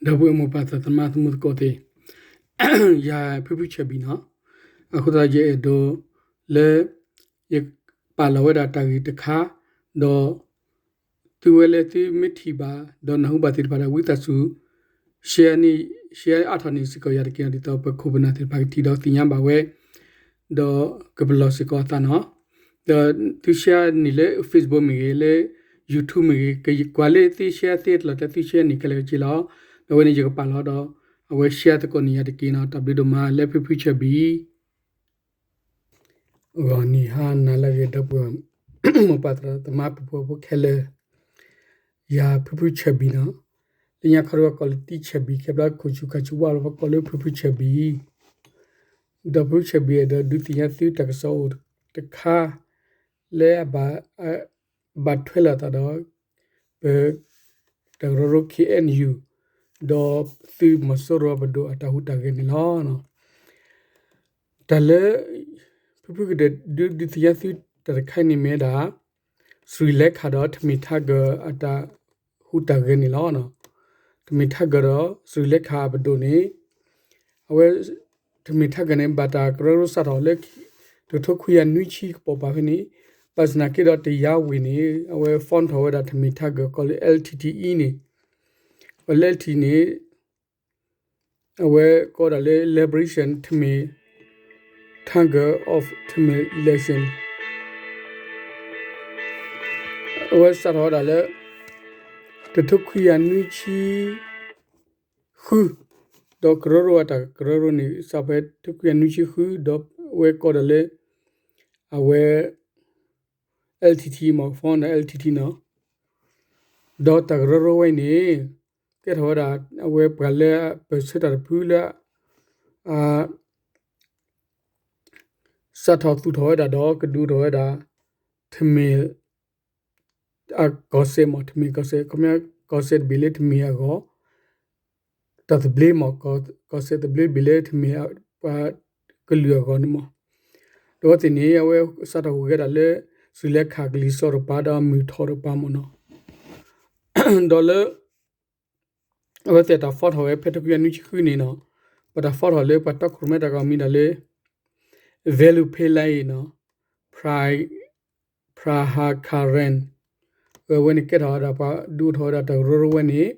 ဒီပုၢ်ဝဲၢ်မိၢ်ပၢ်သရၣ်သမါသမူသကိးသ့ၣ်, ယၤဖုဖုဆၢဘံၣ်နီၤ, အဃိသတးယအဲၣ်ဒိးလၢ ယပာ်လီၤဝဲဒၣ်တၢ်ဂ့ၢ်တခါ, ဒီး သုဝဲလၢသုမ့ၢ်ထံၣ်ဘၣ် ဒီးနၢ်ဟူဘၣ်သ့ၣ်တဖၣ်ဒီး ဝံသးစူၤ share န့ၣ် share အါထီၣ်န့ၢ်စ့ၢ်ကီးယၤတက့ၢ်နီၤ, ဒ်သိးပခိၣ်ပနၢ်သ့ၣ်တဖၣ်ကထံၣ်ဒီးသ့ၣ်ညါဘၣ်ဝဲ, ဒီးကပလီၢ်စ့ၢ်ကီးအသးနီၤ, ဒီးသု share န့ၢ်လၢ Facebook မ့ၢ်ဂ့ၤ, လၢ YouTube မ့ၢ်ဂ့ၤ, ကွၢ်လၢသု share သ့တလီၤတၢ် သု share န့ၢ်ခဲလၢာ်က့လီၤ, ဒီးအဝဲန့ၣ်ယကပာ်လီၤဒီး အဝဲ share သကိးန့ၢ်ယၤတက့ၢ်နီၤ, တၢ်ဘျုးဒိၣ်မးလၢဖုဖုဆၢဘံၣ် ဂီၤနံၤဟါနၤလၢအဂ့ၤ ဒီပုၢ်ဝဲၢ်မိၢ်ပၢ်သရၣ်သမါပုၢ်ဖိဖိခဲလၢာ်, ယၤဖုဖုဆၢဘံၣ်နီၤ, လၢညါခီဒီးပကိးလၢတံဆၢဘံၣ် ခဲဘျီခိၣ်ဆူၣ်ခါဆူၣ်ဝါလီၤ ပကိးလၢဖုဖုဆၢဘံၣ်, ဒီးဖုဖုဆၢဘံၣ်အဲၣ်ဒိးဒုးသ့ၣ်ညါသုတၢ်ကစီၣ်အိၣ်တခါ လၢအဘၣ်ထွဲလိာ်သးဒီး ပ တၢ်ကရၢကရိ ခ့ၣ်အဲၣ်ယူၣ် ဒီးသုးမီၤစိရိၤပဒိၣ်အတၢ်ဟူးတၢ်ဂဲၤန့ၣ်လီၤ. တၢ်လၢ ဖုဖုကဒုးဒုးသ့ၣ်ညါသုတၢ်တခါအံၤန့ၣ်မ့ၢ်ဝဲဒၣ် စရံလၤခါဒီးထမ့ၢ်ထါဂၢၢ်အတၢ်ဟူးတၢ်ဂဲၤန့ၣ်လီၤ. ထမ့ၢ်ထါဂၢၢ်ဒီးစရံလၤခါအပဒိၣ်န့ၣ် အဝဲ ထမ့ၢ်ထါဂၢၢ်န့ၣ် ဘၣ်တၢ်ကရၢကရိစးထီၣ်လၢ တကထိခွံကယၤနွံဆံကပိာ်ပာ်ဖဲန့ၣ် ဘၣ်ဆၣ်သနာ်က့ဒီးတယါဝံၤန့ၣ် အဝဲ form ထီၣ်ဝဲဒၣ်ထမ့ၢ်ထါဂၢၢ် ကိးလၢ L T T E န့ၣ်, အဝဲ L T န့ၣ် အဝဲကိးဒၣ်လၢ Liberation Tamil Tiger of Tamil Nation အဝဲစးထီၣ်ဝဲဒၣ်လၢ တကထိခွံကယၤနွံဆံဃု, ဒီးကရၢကရိအတၢ်ကရၢကရိန့ၣ် စးဖဲတကထိခွံကယၤနွံဆံဃု ဒီးအဝဲကိးဒၣ်လၢ အဝဲ L T T မ့ၢ် form ဒီး L T T နီၤ, ဒီးတၢ်ကရၢကရိဝဲအံၤန့ၣ် ကဲထီၣ်ဝဲဒၣ် အဝဲပှၤလၢပၢၢ်ဆၢတၢ်တဖုလၢ စးထီၣ်သူၣ်ထီၣ်ဝဲဒၣ်ဒီးကဒုးအိၣ်ထီၣ်ဝဲဒၣ် ထမ့ၢ် အကီၢ်စဲၣ်မ့ၢ် ထမ့ၢ်ကီၢ်စဲၣ် ခီပညီ ကီၢ်စဲၣ်တဘ့ၣ်လၢထမ့ၢ်အဂီၢ် တၢ်သဘျ့မ့ၢ် ကီၢ်စဲၣ်သဘျ့တဘ့ၣ်လၢထမ့ၢ်ပှၤကလုာ်အဂီၢ်န့ၣ်မ့ၢ် ဒီးအဝဲသ့ၣ်န့ၣ် အဝဲစးထီၣ်ဟူးဂဲၤဒၣ်လၢ စရံလၤခါကလံၤစိးတကပၤ ဒီးမုၢ်ထီၣ်တကပၤမ့ၢ်နီၤ, ဒီးလၢ အဝဲသ့ၣ်တၢ် form ထီၣ်ဝဲဖဲတကထိခွံကယၤနွံဆံဃုန့ၣ်နီၤ, ပတၢ် form ထီၣ်လၢပှၤတီခိၣ်ရိၣ်မဲတၢ်ဂီၤမံၤဒၣ်လၢ Vellupillai နီၤ, Pra Prabhakaran အဝဲန့ၣ်ကဲထီၣ်ဝဲဒၣ်ပှၤဒုးအိၣ်ထီၣ်ဝဲဒၣ်တၢ်ကရၢကရိဝဲန့ၣ်, ဒီး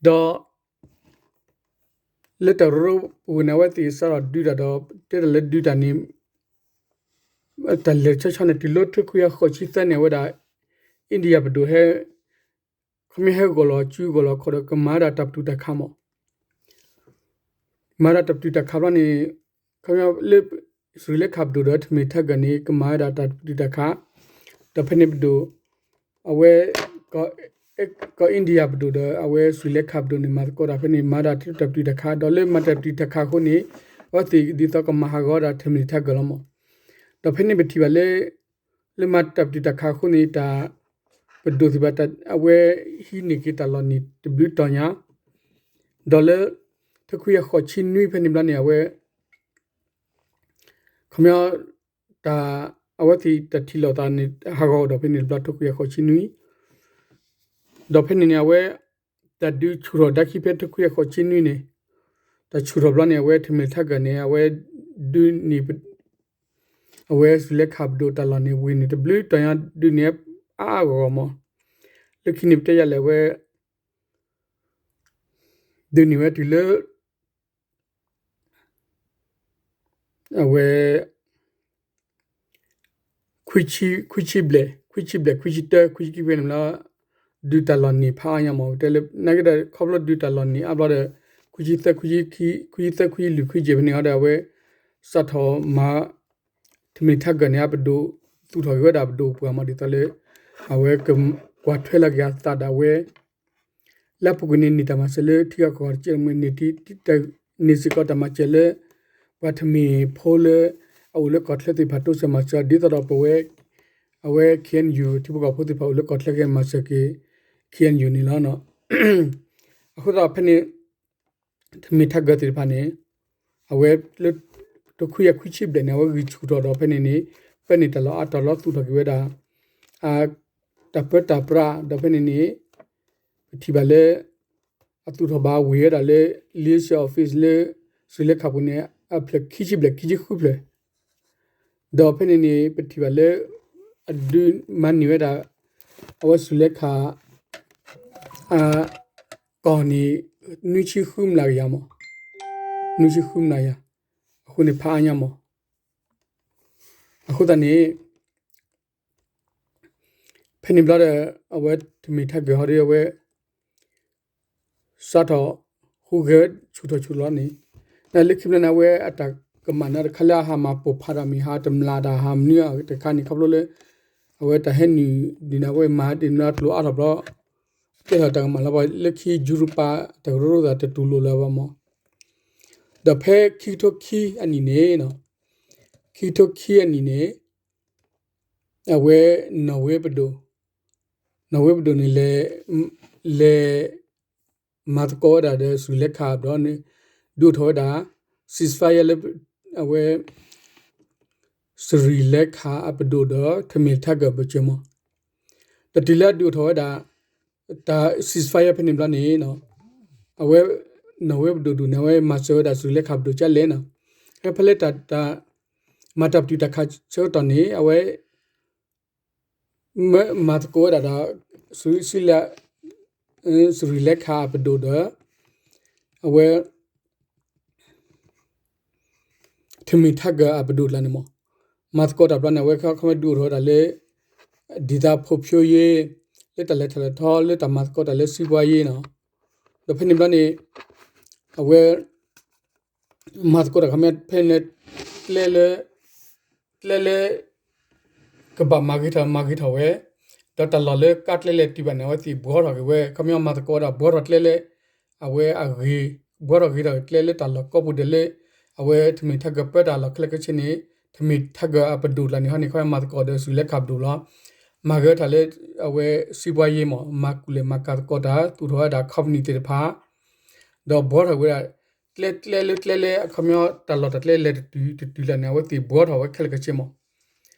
လၢတၢ်ကရၢကရိပူၤန့ၣ် အဝဲသ့ၣ်စးထီၣ်ဒုးတၢ်ဒီး တဲတၢ်လၢဒုးတၢ်န့ၣ် တၢ်လဲၤဆါဆါန့ၣ် တုၤလၢတကထိခွံကယၤဃိးဆံသၢန့ၣ် အဝဲဒၣ် India ပဒိၣ်ဟဲ ခီမ့ၢ်ဟဲဂီၢ်လီၤစုဂီၢ်လီၤခီၣ်ဒီး ကမၤဝဲဒၣ်တၢ်ပတုာ်တၢ်ခးမး မၤဒၣ်တၢ်ပတုာ်တၢ်ခးဘျီန့ၣ် ခီပညီလၢ စရံလၤခါပဒိၣ်ဒီးထမ့ၢ်ထါဂၢၢ်န့ၣ် ကမၤဝဲဒၣ်တၢ်ပတုာ်တၢ်ခး, ဒီးဖဲန့ၣ်ပဒိၣ် အဝဲ ကီၢ် India ပဒိၣ်ဒီး အဝဲစရံလၤခါပဒိၣ်န့ၣ် မၤသကိးတၢ်ဖဲန့ၣ် မၤဒၣ်တၢ်ပတုာ်တၢ်ခး ဒီးလၢမၤတၢ်ပတုာ်တၢ်ခးအဃိန့ၣ် အဝဲသ့ၣ်ဒ်သိးကမၤဟးဂီၤဒၣ်ထမ့ၢ်ထါဂၢၢ်လီၤမး, ဒီးဖဲန့ၣ်ပထံၣ်ဘၣ်လၢ လၢမၤတၢ်ပတုာ်တၢ်ခးအဃိန့ၣ် တၢ် ပဒိၣ်သ့ၣ်တဖၣ် အဝဲဟံးန့ၢ်က့ၤတၢ်လီၢ်န့ၣ်တဘျုးတီၤညါ, ဒီးလၢ တကထိခွံကယၤဃိးဆံနွံဖဲန့ၣ်ဘျီန့ၣ် အဝဲ ခီပညီ တၢ် အဝဲသ့ၣ်တၢ်ထံၣ်လိာ်သးန့ၣ် ဟးဂီၤဒီးဖဲန့ၣ်တဘျီ တကထိခွံကယၤဃိးဆံနွံ, ဒီးဖဲန့ၣ်န့ၣ် အဝဲ တၢ်ဒုးဆူၣ်ထီၣ်ဒါခံဖဲတကထိခွံကယၤဃိးဆံနွံန့ၣ်, တၢ်ဆူၣ်ထီၣ်ဘျီန့ၣ် အဝဲထမ့ၢ်ထါဂၢၢ်န့ၣ် အဝဲ ဒုးန့ၢ် အဝဲစရံလၤခါပဒိၣ်တၢ်လီၢ်န့ၣ် ဝ့ၢ်န့ၣ်တဘျုးတီၤညါ ဒုးန့ၢ်အါအါဂီၢ်ဂီၢ်မး, လၢခံန့ၣ်ပတဲယၤလဲၣ်ဝဲ ဒုးန့ၢ်ဝဲတုၤလၢ အဝဲ ခွံဆံ ခွံဆံဘျဲၣ် ခွံဆံဘျဲၣ် ခွံဆံတၢ ခွံဆံခံဖဲန့ၣ်လီၤ, ဒုးတၢ်လီၢ်န့ၢ်ဖးအါညါမး တဲလၢ နာ်က့ဒီး ခီဖျိဒုးတၢ်လီၢ်န့ၢ်အါဘျီဒီး ခွံဆံသၢ ခွံဆံလွံၢ် ခွံဆံယဲၢ်ဖဲန့ၣ်အီၤဒီး အဝဲ စးထီၣ်မၤ ထမ့ၢ်ထါဂၢၢ်န့ၣ် အပဒိၣ် သူၣ်ထီၣ်က့ၤဝဲဒၣ်ပဒိၣ်ပှၤမး ဒ်သိးလၢ အဝဲကကွၢ်ထွဲလီၤက့ၤအသးဒၣ်ဝဲ လၢအပူၤကွံာ်န့ၣ် န့ၢ်တၢ်မၤစၢၤလၢထံဂၤကီၢ်ဂၤတကဲးတမှဲၤ န့ၢ်စ့ၢ်ကီးတၢ်မၤစၢၤလၢ ပှၤထမ့ၢ်ဖိလၢ အအိၣ်လၢကီၢ်ချၢသ့ၣ်တဖၣ် တိစၢၤမၤစၢၤ ဒ်သိးဒီးပဝဲ အဝဲ K N U ထံဖိကီၢ်ဖိသ့ၣ်တဖၣ်အိၣ်လၢကီၢ်ချၢကမၤစၢၤက့ၤ K N U န့ၣ်လီၤ. အဃိသတးဖဲန့ၣ် ထမ့ၢ်ထါဂၢၢ်သ့ၣ်တဖၣ်န့ၣ် အဝဲလၢ တခွံကယၤခွံဆံဘျဲၣ်န့ၣ် အဝဲဂံၢ်ဆူၣ်ထီၣ်ဒီးဖဲန့ၣ်န့ၣ် ပၢနုာ်တၢ်လီၢ်အါတီၤလီၤ သူၣ်ထီၣ်က့ၤဝဲဒၣ် တၢ်ပၢတၢ်ပြး ဒီးဖဲန့ၣ်န့ၣ် ပထံၣ်ဘၣ်လၢ အသူၣ်ထီၣ်ဘၣ်ဝံၤဝဲဒၣ်လၢ Liaison Office လၢ စူၤလဲခးပူၤန့ၣ် အဖျၢၣ်ခံဆံဘျဲၣ်ခံဆံဃုဖျၢၣ်, ဒီးဖဲန့ၣ်န့ၣ် ပထံၣ်ဘၣ်လၢ အဒုးမၤန့ၢ်ဝဲဒၣ် အဝဲစူၤလဲခး အကီၢ်န့ၣ် နွံဆံဃုမျးကယၤမး, နွံဆံဃုမျးကယၤ, အဃိန့ၣ်ဖးအါညါမး. အဃိသတးန့ၣ် ဖဲန့ၣ်ဘျီဒီး အဝဲထမ့ၢ်ထါကၢၤဟီဒီးအဝဲ စးထီၣ်ဟူးဂဲၤဆူၣ်ထီၣ်ဆူၣ်လီၤန့ၣ်, လၢခံဘျီန့ၣ် အဝဲအတၢ်ကမၣ်န့ၣ်တခါလၢအဟးမၤပိာ်ဖးဒီးမ့ၢ်ဟးတမျၢ်တၢ်ဟးမနုၤတခါန့ၣ် ခီဖျိလၢ အဝဲတၢ်ဟဲနုာ်ဒ်န့ၣ် အဝဲမၤဒ်န့ၣ်ကျိၤအါထီၣ်ဘျီ ကဲထီၣ်တၢ်ကမၣ်လီၤ. လၢခံယူရပၤ တၢ်ကရၢကရိသးတတူၢ်လိာ်လၢၤဘၣ်မး. ဒီးဖဲခံကထိခံအနံၣ်န့ၣ် ခံကထိခံအနံၣ်န့ၣ် အဝဲ နီၣ်ဝ့ပဒိၣ်, နီၣ်ဝ့ပဒိၣ်န့ၣ် လဲၤ လဲၤမၤသကိးဝဲဒၣ်ဒီးစူၤလဲခးအဘျီန့ၣ် ဒုးအိၣ်ထီၣ်ဝဲဒၣ် ceasefire လၢ အဝဲ စူၤလဲခးအပဒိၣ်ဒီး ထမ့ၢ်ထါကၢၤပစၢၤမး. ဒီးတုၤလၢအဒုးအိၣ်ထီၣ်ဝဲဒၣ် တၢ် ceasefire ဖဲန့ၣ်ဘျီန့ၣ် အဝဲ နီၣ်ဝ့ပဒိၣ်ဒုၣ်န့ၣ် အဝဲမၤစၢၤဝဲဒၣ်စူၤလဲခးပဒိၣ်ကလဲၣ်န့ၣ်, ဖဲလၢတၢ် မၤတၢ်ပတုာ်တၢ်ခးဆၢကတီၢ်န့ၣ် အဝဲ မၤသကိးဝဲဒၣ်ဒီး စူၤ စူၤလဲ စူၤလဲခးအပဒိၣ်ဒီး အဝဲ ထမ့ၢ်ထါကၢၤအပဒိၣ်တကျါန့ၣ်မး, မၤသကိးတၢ်ဘျီန့ၣ် အဝဲခီမ့ၢ်ဒုးအိၣ်ထီၣ်ဝဲဒၣ်လၢ ဒေသဖွံ့ဖြိုးရေး လၢတၢ်လဲၤထီၣ်လဲၤထီ လၢတၢ်မၤသကိးတၢ်လၢ စီးပွားရေး န့ၣ်, ဒီးဖဲန့ၣ်ဘျီန့ၣ် အဝဲ မၤသကိးတၢ်ခီမ့ၢ်ဖဲန့ၣ် ကျဲလၢ ကျဲလၢ ကဘၣ်မၤဂ့ၤထီၣ်မၤဂ့ၤထီၣ်ဝဲ, ဒီးတၢ်လီၢ်လၢကါကျဲလဲၣ်တုၤဘၣ်န့ၣ် အဝဲသ့ၣ်ဘှီထီၣ်က့ၤဝဲ ခီမ့ၢ်မၤသကိးဝဲဒၣ်ဘှီထီၣ်ကျဲလၢ အဝဲအဂ့ၤ ဘှီထီၣ်ဂ့ၤထီၣ်ကျဲလၢတၢ်လီၢ်ကိးပူၤဒဲးလၢ အဝဲထမ့ၢ်ထါကၢၤပၢတၢ်လီၢ်ခဲလၢာ်ခဲဆ့န့ၣ် ထမ့ၢ်ထါကၢၤအပဒိၣ်တကျါန့ၣ်ဟီန့ၣ် ခီမ့ၢ်မၤသကိးဒီးစူၤလဲခးပဒိၣ်လီၤ. မၤဂ့ၤထီၣ်လၢ အဝဲ စီးပွားရေး မး မၤကူၣ်လဲၢ်မၤကၤသကိးတၢ် သူၣ်ထီၣ်ဝဲဒၣ် company သ့ၣ်တဖၣ် ဒီးဘှီထီၣ်ဝဲဒၣ် ကျဲ ကျဲလၢကျဲလၢ အခီပညီတၢ်လီၢ်တၢ်ကျဲလဲၤတတုၤတတုၤလၢန့ၣ် အဝဲသ့ၣ်ဘှီထီၣ်ဝဲခဲလၢာ်ခဲဆ့မး.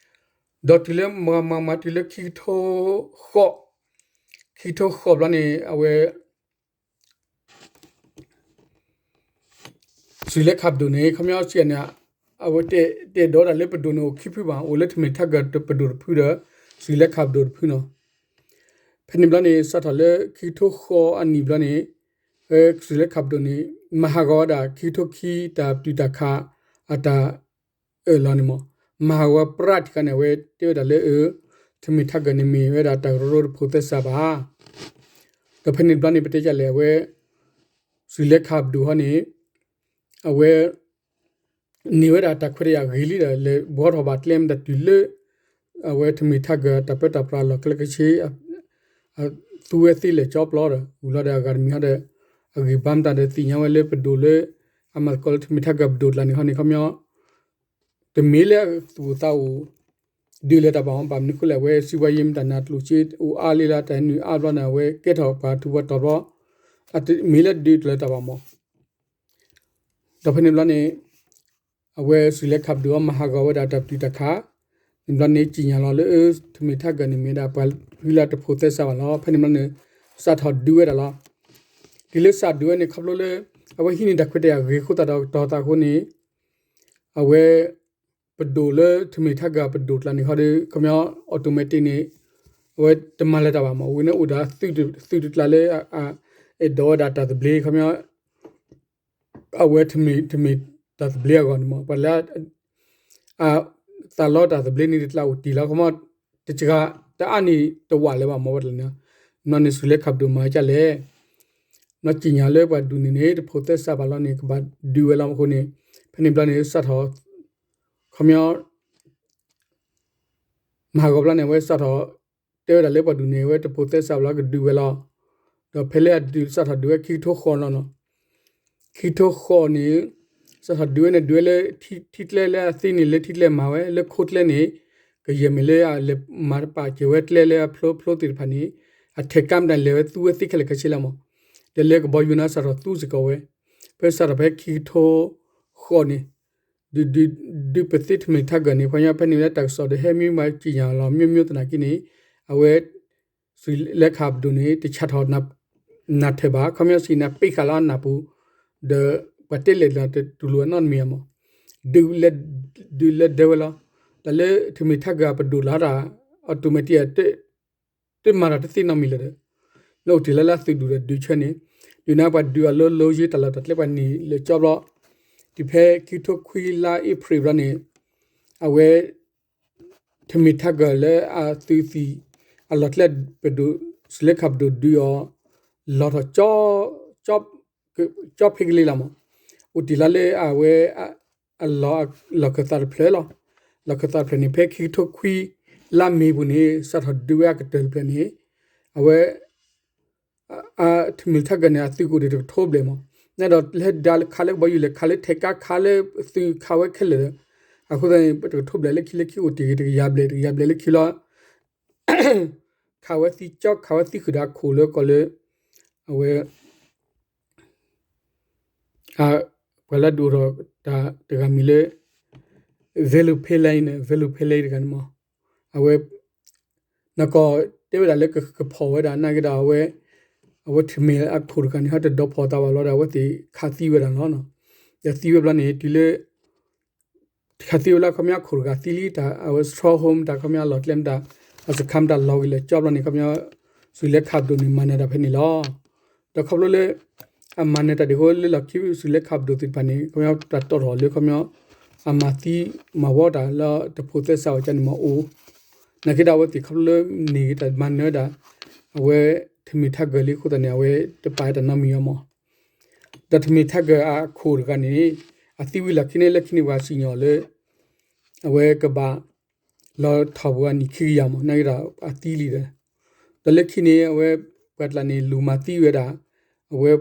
ဒီးတုၤလၢမၤမၤမၤတုၤလၢခံကထိဃိး, ခံကထိဃိးဘျီန့ၣ် အဝဲ စူၤလဲခးပဒိၣ်န့ၣ် ခီပညီစံးန့ၣ် အဝဲတဲဒိးဝဲဒၣ်လၢပဒိၣ်န့ၣ်အိၣ်ခံဖုဘၣ်, အိၣ်လၢထမ့ၢ်ထါကၢၤပဒိၣ်တဖုဒီး စူၤလဲခးပဒိၣ်တဖုန့ၣ်. ဖဲန့ၣ်ဘျီန့ၣ် စးထီၣ်လၢခံကထိဃိးအနံၣ်ဘျီန့ၣ် စူၤလဲခးပဒိၣ်န့ၣ် မၤဟးဂီၤဝဲဒၣ် ခံကထိခံတၢ်ပတုာ်တၢ်ခး အတၢ်အၢၣ်လီၤန့ၣ်မး, မၤဟးဂီၤပြးထံၣ်ခါန့ၣ် အဝဲတဲဝဲဒၣ်လၢအ ထမ့ၢ်ထါကၢၤန့ၣ်မ့ၢ်ဝဲဒၣ်တၢ်ကရၢကရိတဖိးသဲစးဘၣ်. ဒီးဖဲန့ၣ်ဘျီန့ၣ် ပတဲဒ်လဲၣ် အဝဲ စူၤလဲခးပဒိၣ်ဟီန့ၣ် အဝဲ န့ၢ်ဝဲဒၣ်တၢ်ခွဲးတၢ်ယာ်ဂ့ၤလံဒီး လဲၤဘှီထီၣ်ဘၣ်ကျဲမ့ၢ်တၢ်တုၤလၢ အဝဲထမ့ၢ်ထါကၢၤတၢ်ပၢတၢ်ပြးလီၢ်ခဲလၢာ်ခဲဆ့ သူဝဲသ့လဲၤကၠီပျီဒီး ဝံၤလီၤဒီးအဂၤတမံၤဟီဒီး အဂံၢ်ဘါမတၤဒီးသ့ၣ်ညါဝဲလၢပဒိၣ်လၢ အမၤသကိးလၢထမ့ၢ်ထါကၢၤပဒိၣ်တကျါန့ၣ်ဟီန့ၣ် ခီပညီ တမ့ၢ်လၢအသူၣ်အိၣ်သးအိၣ် ဒုးလၢၤတၢ်ဘၣ်မး ဘၣ်မနုၤဃိလဲၣ် အဝဲစီးပွားရေးမတၤန့ၣ် အကျိၣ်စ့အိၣ်အါလံလၢတၢ်နုာ်အါဘျီန့ၣ် အဝဲကဲထီၣ်ပှၤထူးပှၤတီၤဘျီ အတမ့ၢ်လၢဒုးလၢၤတၢ်ဘၣ်မး. ဒီးဖဲန့ၣ်ဘျီန့ၣ် အဝဲစူၤလဲခးပဒိၣ်အီၤ မၤဟးဂီၤဝဲဒၣ်တၢ်ပတုာ်တၢ်ခး န့ၣ်ဘျီန့ၣ် ကံၣ်ညါလီၤလၢ ထမ့ၢ်ထါကၢၤန့ၣ်မ့ၢ်ဒၣ်ပှၤဖုလၢတဖိးသဲစးဘၣ်လီၤ. ဖဲန့ၣ်ဘျီန့ၣ် စးထီၣ်ဒုးဝဲဒၣ်လီၤ. တုၤလၢစးဒုးဝဲန့ၣ် ခီဖျိလၢ အဝဲဟံးန့ၢ်တၢ်ခွဲးတၢ်ယာ်ဂ့ၤအဃိသတးဒီးကတီၤသးအဃိန့ၣ် အဝဲ ပဒိၣ်လၢထမ့ၢ်ထါကၢၤပဒိၣ်တကျါန့ၣ်ခီဒီး ခီပညီ automatic န့ၣ် အဝဲတမၤလၢၤတၢ်ဘၣ်မး အဝဲန့ၣ်အိၣ်ဒီး သုးတကျါလၢ အဲၣ်ဒိးဝဲဒၣ်တၢ်သဘျ့ ခီပညီ အဝဲထမ့ၢ် ထမ့ၢ်တၢ်သဘျ့အဂီၢ်န့ၣ်မး ပှၤလၢ သးလီတၢ်သဘျ့န့ၣ်တကျါအိၣ်တ့ၢ်လီၤ ခီပညီ တစှၤ တအါန့ၢ်တဝးလၢၤဘၣ်မး ပှၤတကျါန့ၣ် နီၢ်န့ၣ်စူၤလဲခးပဒိၣ်မၤဝဲဒ်လဲၣ် နီၢ်ကံၣ်ညါလၢပှၤဒုးန့ၣ်န့ၣ် တဖိးသဲစးဘၣ်လီၤန့ၣ် ကဘၣ်ဒုးဝဲလီၤမးအဃိန့ၣ် ဖဲန့ၣ်ဘျီန့ၣ်စးထီၣ် ခီပညီ မၤဟးဂီၤဘျီန့ၣ် အဝဲစးထီၣ် တဲဝဲဒၣ်လၢပှၤဒုးန့ၣ် အဝဲတဖိးသဲစးဘၣ်လီၤ ကဒုးဝဲလီၤ. ဒီးဖဲလၢအဒုးစးထီၣ်ဒုးဝဲခံကထိဃိးလီၤနီၤ ခံကထိဃိးန့ၣ် စးထီၣ်ဒုးဝဲန့ၣ် ဒုးဝဲလၢ ထံကျဲလၢအသ့န့ၣ် လၢထံကျဲမၤဝဲ လၢခိကျဲန့ၣ် ကယဲၢ်မ့ၢ်လၢအလဲၤမၤတပာ်စၢၤဝဲကျဲလၢအဖျိဖျိသ့ၣ်တဖၣ်န့ၣ် အထဲးကါမတၤလဲၤဝဲသူဝဲသ့ခဲလၢာ်ခဲဆ့လီၤမး. ဒီးလၢကဘီယူၤန့ၣ်စးထီၣ်သူစ့ၢ်ကီးဝဲ ဖဲစးထီၣ်ဖဲခံကထိဃိးန့ၣ် ဒုး ဒုး ဒုးပသ့ထမ့ၢ်ထါကၢၤန့ၣ် ခီပညီဖဲန့ၣ်လၢတၢ်ကစီၣ်ဒီးဟဲမံမၤကံၣ်ညါလီၤ မျိုးမျိုးသနာ်က့န့ၣ် အဝဲ စူၤလဲခးပဒိၣ်န့ၣ် တဆးထီၣ်နၢ် နၢ်ထၢၣ်ဘၣ် ခီပညီစံးန့ၣ် ပ့းဃာ်လၢအနၢ်ပူၤ ဒီးပှၤတဲလဲၣ်လီၤတတူၢ်လိာ်အနီတမံၤမး, ဒုးလဲၤဒၢဝဲလီၤ. တၢ်လၢ ထမ့ၢ်ထါကၢၢ်အပဒိၣ်လီၤတၢ် automatic တမၤတၢ်တသ့နီတမံၤလၢၤဒီး လၢအိၣ်တ့ၢ်လၢလၢသုးဒူၣ်ဒီးဒုးဆၢန့ၣ် ဒုးန့ၣ်ပှၤဒုးအီၤလၢလၢယ့တၢ်လီၢ်တၢ်ကျဲပှၤန့ၢ်လၢကၠီဘျီ တုၤဖဲခံကထိခွံလါအ့ဖြ့ၣ်ဘျီန့ၣ် အဝဲ ထမ့ၢ်ထါကၢၢ်လၢအသုးသံၣ် အလီၢ်ကျဲပဒိၣ် စူၤလဲခးပဒိၣ်ဒုးအီၤ လီၤထီၣ် ကၠီဖ့ကလ့လီၤမး, အိၣ်တ့ၢ်လီၤလၢအဝဲ အလီၢ် လီၢ်ခၢၣ်သးတဖျၢၣ်လီၤ. လီၢ်ခၢၣ်သးတဖျၢၣ်န့ၣ် ဖဲခံကထိခွံလါမ့ၤပူၤန့ၣ် စးထီၣ်ဒုးဝဲအကတၢၢ်တဖျၢၣ်န့ၣ် အဝဲ ထမ့ၢ်ထါကၢၢ်န့ၣ် အသုးကအိၣ်ဒံးတကထိဘျဲၣ်မး, န့ၣ်ဒီးလဲၤဒါလၢခးလၢကဘီယူၤလဲၣ် ခးလၢထဲးကါခးလၢသုးခးဝဲခဲလၢာ်ဒီး အဃိသတးန့ၣ် တကထိဘျဲၣ်လၢခံလၢခံအိၣ်တ့ၢ်ဂ့ၤ တကယၤဘျဲၣ် တကယၤဘျဲၣ်လၢခံလီၤ ခးဝဲသံကၠီ ခးဝဲသံဃုာ်ဒီးအခိၣ်လၢကီၢ်လၢ အဝဲ ပှၤလၢဒုးအိၣ်ထီၣ်တၢ်တဂၤမံၤလၢ Velupe Lane န့ၣ် Velupe Lane တဂၤန့ၣ်မး, အဝဲ နကီၢ်တဲဝဲဒၣ်လၢကကဖီၣ်ဝဲဒၣ်နာ်က့ဒီး အဝဲ အဝဲထမ့ၢ်အခိၣ်တဂၤန့ၣ် ဟဲတဒီဖီၣ်သးဘၣ်လီၤဒီး အဝဲသ့ၣ်ခးသံဝဲဒၣ်လီၤ. ဒီးသံဝဲဘျီန့ၣ် တုၤလၢ ခးသံဝဲလၢခီပညီခိၣ်တဂၤသံလံတၢ် အဝဲ stronghold မတၤခီပညီအလီၢ်ကျဲမတၤ အစခါမတၤလီၤဂ့ၤလၢာ်ကၠီဘျီန့ၣ် ခီပညီ စူၤလဲခးပဒိၣ်န့ၣ် မၤနၢၤတၢ်ဖဲန့ၣ်လီၤ. ဒီးခီဖျိလၢ အမၤနၢၤတၢ်ဒ်အဃိလၢလီၢ်ခံစူၤလဲခးပဒိၣ်သ့ၣ်တဖၣ်န့ၣ် ခီပညီတၢ်တီၣ်ထီၣ်လၢခီပညီ အမၤသံမၤဝီတၢ်လၢတဖိးသဲစးဝဲကန့ၣ်မးအိၣ် နာ်က့ဒီးအဝဲသ့ၣ်ခီဖျိလၢန့ၢ်ဂ့ၤတၢ်မၤနၢၤဝဲဒၣ် အဝဲထမ့ၢ်ထါကၢၢ်လံအဃိသတးန့ၣ် အဝဲတပာ်ဝဲတၢ်နီတမံၤအီၤမး ဒီးထမ့ၢ်ထါကၢၢ်အခိၣ်တဂၤန့ၣ် အသံဝံၤလီၢ်ခံန့ၣ် လၢခံန့ၣ်ပှၤစံၣ်ညီၣ်လၢ အဝဲကဘၣ် လီၤထီၣ်ပှၤနံၣ်ခံကယၤမး နာ်က့ဒီးအသံလံဒီး ဒီးလၢခံန့ၣ် အဝဲ ပှၤတလးန့ၣ်လူၤမၤသံဝဲဒၣ် အဝဲ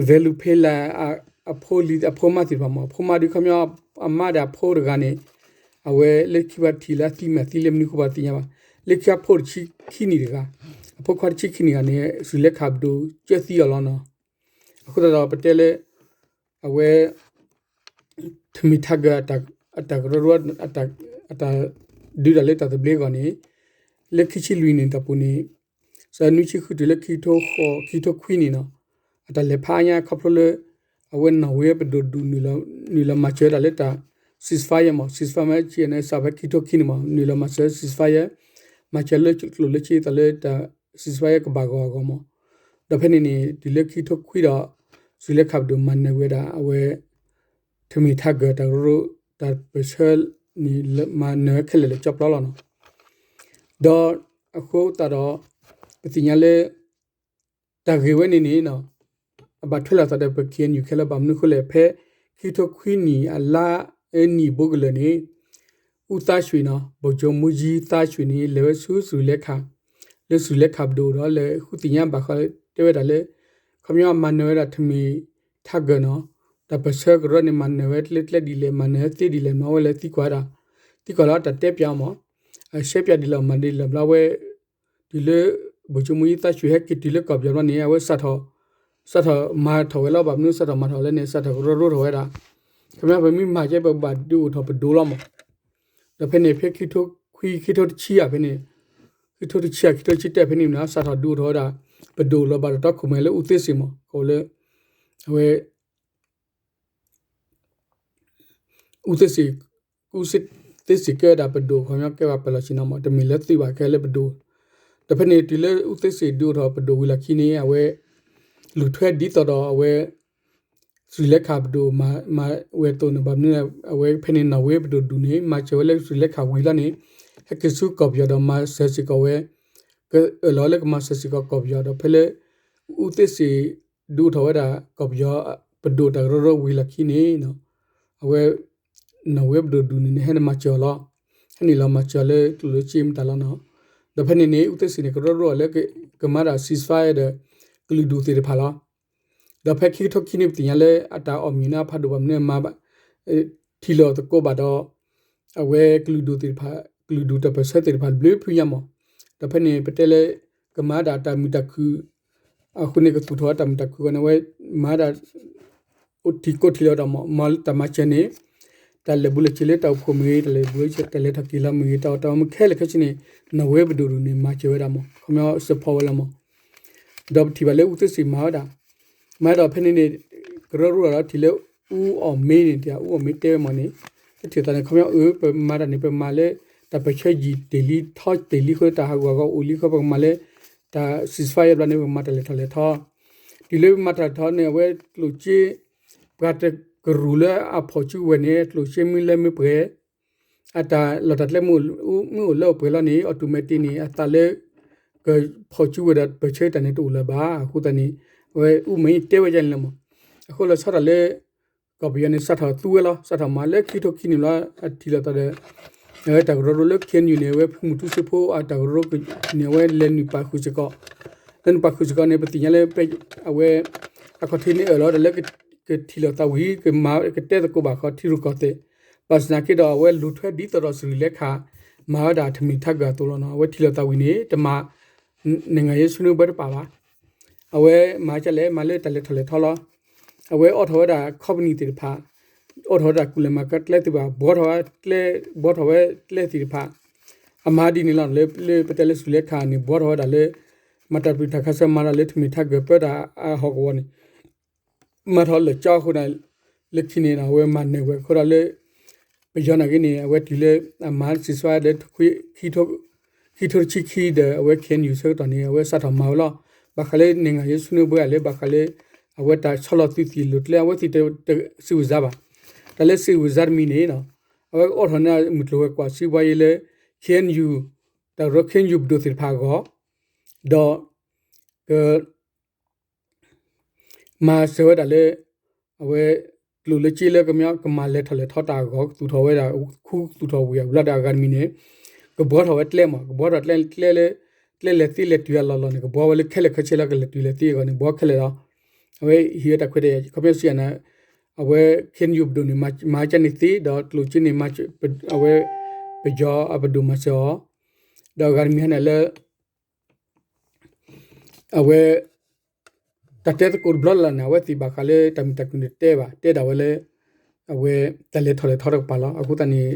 Velupe Lane အဖိလံၤအဖိမါသ့ၣ်တဖၣ်မး အဖိမါဒုးခီပညီ အမါဒီးအဖိတဂၤန့ၣ် အဝဲလၢခံပှၤထံၣ်လၢအသံမ့ၢ်အသံလၢမနုၤအဃိပှၤတသ့ၣ်ညါဘၣ် လၢခံအဖိတဆံခံနံၣ်တဂၤ အဖိခွါတဆံခံနံၣ်တဂၤန့ၣ် စူၤလဲခးပဒိၣ်ကၢသံအီၤလီၤနီၤ အဃိသတးဒီးပတဲလၢ အဝဲ ထမ့ၢ်ထါကၢၢ် အတၢ်ကရၢကရိ အတၢ်ဒုးတၢ်လၢတၢ်သဘျ့အဂီၢ်န့ၣ် လၢခံဆံလွံၢ်နံၣ်တၢ်ပူၤန့ၣ် စးနွံဆံဃုတုၤလၢခံကထိဃိး ခံကထိခွံန့ၣ်နီၤ အတၢ်လဲၤဖးအါညါခီဖျိလၢ အဝဲနီၣ်ဝ့ပဒိၣ်ဒူၣ် နုာ်လီၤမၤစၢၤဝဲဒၣ်လၢတၢ် ceasefire မး ceasefire မ့ၢ်ကဲန့ၣ် စးဖဲခံကထိခံန့ၣ်မး နုာ်လီၤမၤစၢၤ ceasefire မၤစၢၤလၢကျိၣ်လၢစ့အသိးလၢတၢ် ceasefire ကဘၣ်ဂီၢ်အဂီၢ်မး ဒီးဖဲန့ၣ်န့ၣ် တုၤလၢခံကထိခွံဒီး စူၤလဲခးပဒိၣ်မၤနၢၤဝဲဒၣ် အဝဲ ထမ့ၢ်ထါကၢၢ်တၢ်ကရၢကရိ တၢ်ပၢၢ်ဆၢန့ၣ် မၤနၢၤဝဲခဲလၢာ်လၢာ်ကၠီပျီလီၤနီၤ ဒီးအဃိသတးဒီး ပသ့ၣ်ညါလၢ တၢ်ဂ့ၢ်ဝဲန့ၣ်န့ၣ် အဘၣ်ထွဲလိာ်သးဒီးပ K N U ခဲလၢာ် ဘၣ်မနုၤအဃိလဲၣ် ဖဲခံကထိခွံနံၣ်အလါအနံၣ်ဘိကလၢာ်န့ၣ် ဦးသန်းရွှေနီၤ ဗိုလ်ချုပ်မှူးကြီးသန်းရွှေန့ၣ် လဲၤဝဲဆူစူၤလဲခး လၢစူၤလဲခးပဒိၣ်ဒီး လဲၤဃုသ့ၣ်ညါဘၣ်ဃးတဲဝဲဒၣ်လၢ ခီပညီမၤနၢၤဝဲဒၣ်ထမ့ၢ်ထါကၢၢ်နီၤ တၢ်ပၢၢ်ဆၢကရၢန့ၣ် မၤနၢၤဝဲကျဲကျဲဒ်လဲၣ် မၤနၢၤဝဲသ့ဒ်လဲၣ် မၤဝဲလၢသံကွၢ်ဒၣ် သံကွၢ်လၢတၢ်တဲပၠးအီၤမး အရှဲပၠးဒ်လဲၣ် မၤဒ်လဲၣ်ဘျီဝဲ တုၤလၢ ဗိုလ်ချုပ်မှူးကြီးသန်းရွှေ ဟဲက့ၤတုၤလၢကီၢ်ပယီၤဘျီန့ၣ် အဝဲစးထီၣ် စးထီၣ်မၤထီၣ်ဝဲလီၤ ဘၣ်မနုၤစးထီၣ်မၤထီၣ်လဲၣ်န့ၣ် စးထီၣ်ကရၢကရိထီၣ်ဝဲဒၣ် ခီပညီပမ့ၢ်မၤကဲပဘၣ်ဒုးအိၣ်ထီၣ်ပဒိၣ်လီၤမး ဒီးဖဲန့ၣ် ဖဲခံကထိခွံ ခံကထိတဆံဧါဖဲန့ၣ် ခံကထိတဆံဧါ ခံကထိတဆံတၢဖဲန့ၣ်မ့ၢ်နီၤ စးထီၣ်ဒုးအိၣ်ထီၣ်ဝဲဒၣ် ပဒိၣ်လီၤဘၣ်တတီခိၣ်မဲာ်လၢ ဦးသန်းရွှေ မး ကီးလၢ အဝဲ ဦးသန်းရွှေ ဦးသန်းရွှေ ကဲဝဲဒၣ်ပဒိၣ် ခီပညီကဲဝဲပလီၢ်ဆ့ၣ်နီၤမး တမ့ၢ်လၢသုးဘၣ် ကဲလၢပဒိၣ် ဒီးဖဲန့ၣ်တုၤလၢ ဦးသန်းရွှေ ဒုးအိၣ်ထီၣ်ပဒိၣ်ဝံၤလီၢ်ခံန့ၣ် အဝဲ လူၤထွဲဒ်သိးဒီးအဝဲ စူၤလဲခးပဒိၣ်မၤဝဲအသိးန့ၣ် ဘၣ်မနုၤ အဝဲဖဲန့ၣ် နီၣ်ဝ့ပဒိၣ်ဒူၣ်န့ၣ် မၤစၢၤဝဲလၢစူၤလဲခးဝံၤလီၤန့ၣ် ဟဲက့ၤဆူကီၢ်ပယီၤဒီးမၤစၢၤစ့ၢ်ကီးဝဲ ကအၢၣ်လီၤလၢကမၤစၢၤစ့ၢ်ကီးကီၢ်ပယီၤဒီးဖဲလၢ ဦးသန်းရွှေ ဒုးအိၣ်ထီၣ်ဝဲဒၣ်ကီၢ်ပယီၤ ပဒိၣ်တၢ်ကရၢကရိဝံၤလီၢ်ခံန့ၣ် အဝဲ နီၣ်ဝ့ပဒိၣ်ဒူၣ်န့ၣ် ဟဲနုာ်မၤစၢၤအီၤလီၤ. ဟဲနုာ်လီၤမၤစၢၤအီၤလၢကျိၣ်လၢစ့မတၤလီၤနီၤ. ဒီးဖဲန့ၣ်န့ၣ် ဦးသန်းရွှေန့ၣ် ကရၢကရိအီၤလၢ ကမၤဒၣ် ceasefire ဒီး ကလုာ်ဒူၣ်သ့ၣ်တဖၣ်လီၤ. ဒီးဖဲခံကထိခံန့ၣ် ပသ့ၣ်ညါလၢအတၢ်အီၣ်မံၤန့ၣ် အဖးဒိၣ်ဘၣ်မနုၤမၤ ထံၣ်လိာ်သကိးဘၣ်ဒီး အဝဲကလုာ်ဒူၣ်သ့ၣ်တဖၣ် ကလုာ်ဒူၣ်တၢ်ပၢၢ်ဆၢသ့ၣ်တဖၣ်ဘျုးဖုညါမး. ဒီးဖဲန့ၣ် ပတဲလၢ ကမၤဒၣ်တၢ်မုာ်တၢ်ခုၣ် အဃိန့ၣ် ကသူၣ်ထီၣ်ဝဲတၢ်မုာ်တၢ်ခုၣ်အဂီၢ်န့ၣ် အဝဲမၤဒၣ် အိၣ်ထံးကိးထံးလီၤဒီးမး မၤတၢ်မၤစၢၤန့ၣ် တၢ်လဲၤဘူးလဲၤဆ့လၢတၢ်အိၣ်ဖှိၣ်မ့ၢ်ဂ့ၤ တၢ်လဲၤဘူးလဲၤဆ့ တၢ်လဲၤထီၣ်က့ၤလီၤမ့ၢ်ဂ့ၤ တၢ်အီၣ်တၢ်အီမ့ၢ်ခဲလၢာ်ခဲဆ့န့ၣ် နီၣ်ဝ့ပဒိၣ်ဒူၣ်န့ၣ် မၤစၢၤဝဲဒၣ်မး ခီပညီ support ဝဲလီၤမး. ဒီးပထံၣ်ဘၣ်လၢအူသ့စ့ၣ်မၤဝဲဒၣ်, မၤဒီးဖဲန့ၣ်န့ၣ် ကရၢကရိဒီးထံၣ်လၢအူအီၣ်မ့န့ၣ် တၢ်အူအီၣ်မ့တဲဝဲမ့ၢ်န့ၣ်, တထံၣ်သးန့ၣ် ခီပညီအၢ ပမၤတၢ်န့ၣ် ပမၤလၢ တၢ်ပၢၢ်ဆၢယံာ်တ့ၢ်လံထီတ့ၢ်လံအဃိ တၢ်ဟးဂူာ်ဟးဂီၤအိၣ်လံအဃိ ပကမၤလၢ တၢ် ceasefire ဘျီန့ၣ် ပကမၤတၢ်လဲၤထီၣ်လဲၤထီ တုၤလၢမၤတၢ်လဲၤထီၣ်န့ၣ် အဝဲကျိၣ်စ့ ပှၤတကရူၢ်လၢအဖီၣ်စုကဝဲၤန့ၣ် ကျိၣ်စ့မ့ၢ်လဲၤမ့ၢ်ပှဲၤ အတၢ်လီၢ်တၢ်ကျဲမ့ၢ်အိၣ်လၢအပှဲၤလီၤန့ၣ် automatic န့ၣ် အသးလၢ ကဖီၣ်စုကဝဲၤဒီးပၢၢ်ဆၢတၢ်န့ၣ်တအိၣ်လၢၤဘၣ်. အဃိသတးန့ၣ် အဝဲအူမ့တဲဝဲဒ်န့ၣ်လီၤမး. အဃိလီၤဆီဒၣ်တၢ်လၢ ကီၢ်ပယီၤန့ၣ် စးထီၣ်သူဝဲလီၤ. စးထီၣ်မၤလၢခံထိခံနံၣ်လီၤ အထံၣ်လိာ်သးဒီး အဝဲတၢ်ကရၢကရိလၢ KNU န့ၣ် အဝဲဖုမုၢ်ထူစ့ဖိအတၢ်ကရၢကရိန့ၣ် အဝဲလဲၤနုာ်ပာ်ဃုာ်စ့ၢ်ကီး, လဲၤနုာ်ပာ်ဃုာ်စ့ၢ်ကီးန့ၣ် ပသ့ၣ်ညါလၢ အဝဲ အခီၣ်ထံးန့ၣ်အၢၣ်လီၤဒီးလၢ ကထံၣ်လိာ်သးဝံၤ ကမၤကတဲသကိးဘၣ်ဃီထံရူၢ်ကီၢ်သဲး, ဘၣ်ဆၣ်သနာ်က့ဒီး အဝဲလူၤထွဲဒ်သိးဒီးစရံၣ်လဲခၣ် မၤဝဲဒၣ်ထမ့ၢ်ထါကၢၢ်အသိးလီၤနီၤ. အဝဲထံၣ်လိာ်သးဝံၤန့ၣ် တမၤ နံၣ်ငါယဲၢ်ဆူနဘၢတပာ်ဘၣ်. အဝဲမၤကလဲၣ် မၤလၢတၢ်လဲၤထီၣ်လဲၤထီလီၤ. အဝဲအိးထီၣ်ဝဲဒၣ် company သ့ၣ်တဖၣ်, အိးထီၣ်ဝဲဒၣ်ကူၣ်လဲၤမၤကကျဲသ့ၣ်တဖၣ်, ဘှီထီၣ်ဝဲကျဲ, ဘှီထီၣ်ဝဲကျဲသ့ၣ်တဖၣ်, အမၤဒ်န့ၣ်လီၤ. လၢပတဲလၢစရံၣ်လဲခၣ်န့ၣ် ဘှီထီၣ်ဝဲဒၣ်လၢ မၤတၢ်ပတုာ်တၢ်ခးဆၢ မၤတၢ်လၢထမ့ၢ်ထါကၢၢ်ပၢတၢ်အဟီၣ်ကဝီၤန့ၣ် မၤထီၣ်လၢာ်ကၠီအဃိန့ၣ် လၢခံန့ၣ်ဒီး အဝဲမၤနၢၤဝဲအဃိဒီးလၢ ပယီၤနာ်က့န့ၣ် အဝဲတုၤလၢ အမၤ ceasefire လၢ ခံထိတဆံခံဒီး အဝဲ KNU ဆၢကတီၢ်န့ၣ် အဝဲစးထီၣ်မၤဝဲလီၤ. ဘၣ်ဃးလၢနံၣ်ငါယဲၢ်ဆူနဘၢလၢ ဘၣ်ဃးလၢ အဝဲတၢ်ဆီလီၤသုးသံၣ်လိာ်ကျဲ အဝဲသ့ၣ်တစံးဝဲစါဘၣ်. တၢ်လၢစံးဝဲစါတမံၤန့ၣ် အဝဲအိးထီၣ်န့ၢ်မုၢ်ကျိၤဝဲၤကွာ်စံးဘှါယဲလၢ KNU တၢ်ကရၢ KNU ပဒိၣ်သ့ၣ်တဖၣ်အဂီၢ် ဒီး က မၤစၢၤဝဲဒၣ်လၢ အဝဲ ကျိၣ်လၢက့လၢကမၤလဲၤထီၣ်လဲၤထီတၢ်အဂီၢ် ကသူၣ်ထီၣ်ဝဲဒၣ် ခူသူၣ်ထီၣ်ဝံၤအဘျီဒီးအဂၤတမံၤန့ၣ် ကဘှီထီၣ်ဝဲကျဲမး ကဘှီထီၣ်ကျဲ ကျဲလၢ ကျဲလဲၤသ့လဲၤတုၤအလီၢ်လီၢ်န့ၣ် ကဘှီဝဲလၢခဲလၢာ်ခဲဆ့လၢကလဲၤတုၤလဲၤသ့အဂီၢ်န့ၣ် ဘှီခဲလၢာ်လီၤ. အဝဲဟ့ၣ်ဝဲတၢ်ခွဲးတၢ်ယာ် ခီပညီစံးယၤန့ၣ် အဝဲ KNU ပဒိၣ်န့ၣ် မၤကန့ၣ်သ့ ဒီးကျိၣ်စ့န့ၣ် အဝဲ ပယီၤအပဒိၣ်မၤစၢၤအီၤ ဒီးအဂၤတမံၤဟဲန့ၣ်လၢ အဝဲ တၢ်တဲသကိးတဘျီလၢ်လၢ်န့ၣ် အဝဲသ့ၣ်ဘၣ်ဃးလၢတၢ်မုာ်တၢ်ခုၣ်န့ၣ်တတဲဘၣ် တဲဒၣ်ဝဲလၢ အဝဲ တၢ်လဲၤထီၣ်လဲၤထီတကပၤလီၤ. အဃိသတးန့ၣ်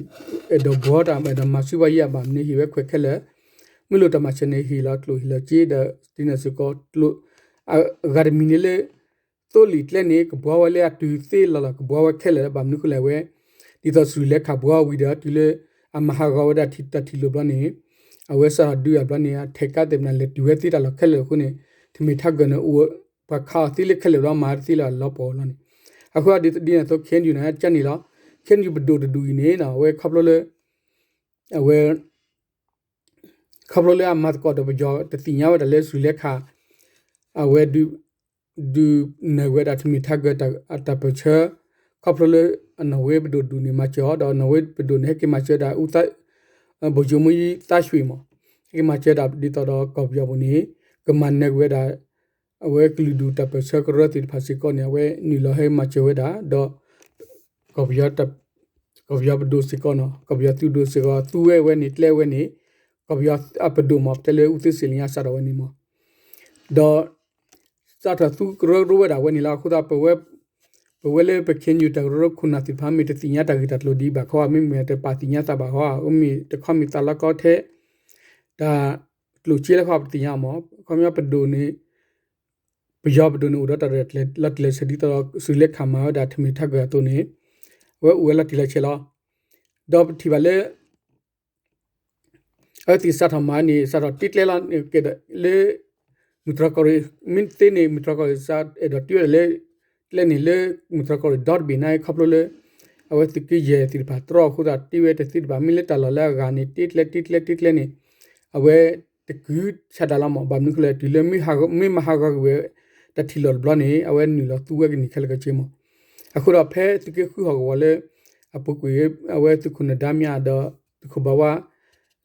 အဲၣ်ဒိးဘှီတၢ် အဲၣ်ဒိးမၤစုဘၣ်ယဲၢ်အဘၣ်မနုၤဟ့ၣ်ဝဲခွဲးခဲလၢာ်, မ့ၢ်လိၣ်တၢ်မၤစၢၤန့ၣ် ဟ့ၣ်လီၤကျိၣ်ဟ့ၣ်လီၤစ့ဒီး ဒ်န့ၣ်စ့ၢ်ကီး အဂၤတမံၤန့ၣ်လၢ သိလ့ၣ်ကျဲန့ၣ် ကဘှီဝဲလၢအတုၤသ့လီၤလီၤ ကဘှီဝဲခဲလၢာ်လၢဘၣ်မနုၤဃိလဲၣ်ဝဲ ဒ်သိးစရံၣ်လဲခၣ်ဘှီဝံၤဒီး တုၤလၢအမၤဟးဂီၤဝဲဒၣ်တၢ်ထံၣ်လိာ်ဘျီန့ၣ် အဝဲစးထီၣ်ဒုးအဘျီန့ၣ် အထဲးကါသ့ၣ်မနၤလဲၤတုၤဝဲသ့တၢ်လီၢ်ခဲလၢာ်အဃိန့ၣ် ထမ့ၢ်ထါကၢၢ်န့ၣ် အိၣ်ပှၤခးအီၤသ့လၢခဲလၢာ်ဘျီ မၤတသ့လၢအလီၤပှီၢ်လီၤန့ၣ် အဃိဒ်န့ၣ်အသိး KNU န့ၣ် ကန့ၣ်လီၤ. KNU ပဒိၣ်တဒူၣ်အံၤန့ၣ် အဝဲခီဖျိလၢ အဝဲ ခီဖျိလၢအမၤသကိးဒီးပယီၤတသ့ၣ်ညါဝဲဒၣ်လၢစရံၣ်လဲခၣ် အဝဲ ဒုးနၢၤဝဲဒၣ်ထမ့ၢ်ထါကၢၢ်အတၢ်ပၢၢ်ဆၢ ခီဖျိလၢအနီၣ်ဝ့ပဒိၣ်တဒူၣ်န့ၣ် မၤစၢၤအီၤ ဒီးနီၣ်ဝ့ပဒိၣ်န့ၣ် ဟဲက့ၤမၤစၢၤဒၣ် ဗိုလ်ချုပ်မှူးကြီးသန်းရွှေ မး ဟဲက့ၤမၤစၢၤဒၣ်ဒ်သိးဒီးကီၢ်ပယီၤပူၤန့ၣ် ကမၤနၢၤက့ၤဝဲဒၣ် အဝဲကလုာ်ဒူၣ်တၢ်ပၢၢ်ဆၢကရၢသ့ၣ်တဖၣ်စ့ၢ်ကီးန့ၣ် အဝဲနုာ်လီၤဟဲမၤစၢၤဝဲဒၣ် ဒီး ကီၢ်ပယီၤ ကီၢ်ပယီၤပဒိၣ်စ့ၢ်ကီးနီၤ ကီၢ်ပယီၤသုးဒိၣ်စ့ၢ်ကီး သူဝဲဝဲန့ၣ် ကျဲဝဲန့ၣ် ကီၢ်ပယီၤအပဒိၣ်မး ပတဲလၢအူသ့စ့ၣ်လံညါစးထီၣ်ဝဲန့ၣ်မး ဒီး စးထီၣ်သူကရၢကရိဝဲဒၣ်ဝဲန့ၣ်လီၤ. အဃိသတး ပဝဲလၢပ KNU တၢ်ကရၢကရိခိၣ်နၢ်သ့ၣ်တဖၣ် မ့ၢ်တသ့ၣ်ညါတၢ်ဂ့ၢ်တၢ်ကျိၤဒ်အံၤဘၣ်ခီ မ့မ့ၢ်တပာ်သ့ၣ်ညါသးဘၣ်ခီ မ့ၢ်တခီမ့ၢ်သးလီကီထဲ တၢ်ကျိၣ်စ့လၢခီပသ့ၣ်ညါမး ခီပညီပဒိၣ်န့ၣ် ပယီၤပဒိၣ်န့ၣ်အိၣ်ဒီးတၢ်ရဲၣ်ကျဲၤလီၤတံၢ်လီၤဆဲးဒ်သိးဒီး စရံၣ်လဲခၣ်မၤဝဲဒၣ်ထမ့ၢ်ထါကၢၢ်အသိးန့ၣ် အဝဲအိၣ်ဝဲလီၤတံၢ်လီၤဆဲးလီၤ. ဒီးပထံၣ်ဘၣ်လၢ အဝဲသ့ၣ်စးထီၣ်မၤန့ၣ် စးထီၣ်တ့ကျဲလီၤ ကဲဒီးလၢ မုၢ်တြီၢ်ကီၢ်ရ့ၣ် မ့ၢ်သ့န့ၣ် မုၢ်တြီၢ်ကီၢ်ရ့ၣ်စးအဲၣ်ဒိးတ့ဝဲဒၣ်လၢ ကျဲန့ၣ်လၢ မုၢ်တြီၢ်ကီၢ်ရ့ၣ်ဒီတဘ့ၣ်န့ၣ် ခီဖျိလၢ အဝဲသုးက့ယဲၢ်သ့ၣ်တဖၣ်တြီအဃိသတး တ့ဝဲတသ့တဘၣ် မ့ၢ်လၢတၢ်လီၢ်လၢအဂၤန့ၣ် တ့ကျဲတ့ကျဲတ့ကျဲန့ၣ် အဝဲတကုၤဆးဒးလီၤမး ဘၣ်မနုၤဃိလဲၣ် တုၤလၢမ့ၢ်မၤဟးဂီၤကွံာ်ဝဲ တၢ်ထံၣ်လိာ်တဘျီန့ၣ် အဝဲနုာ်လီၤသူဝဲကန့ၢ်ခဲလၢာ်ခဲဆ့မး. အဃိဒီးဖဲသုးက့ဃုဟီၣ်ကဝီၤလၢ အပူၤကွံာ် အဝဲသုးခိၣ်နဒါမၠးဒီး သုးခိၣ်ဘၣ်ဝါ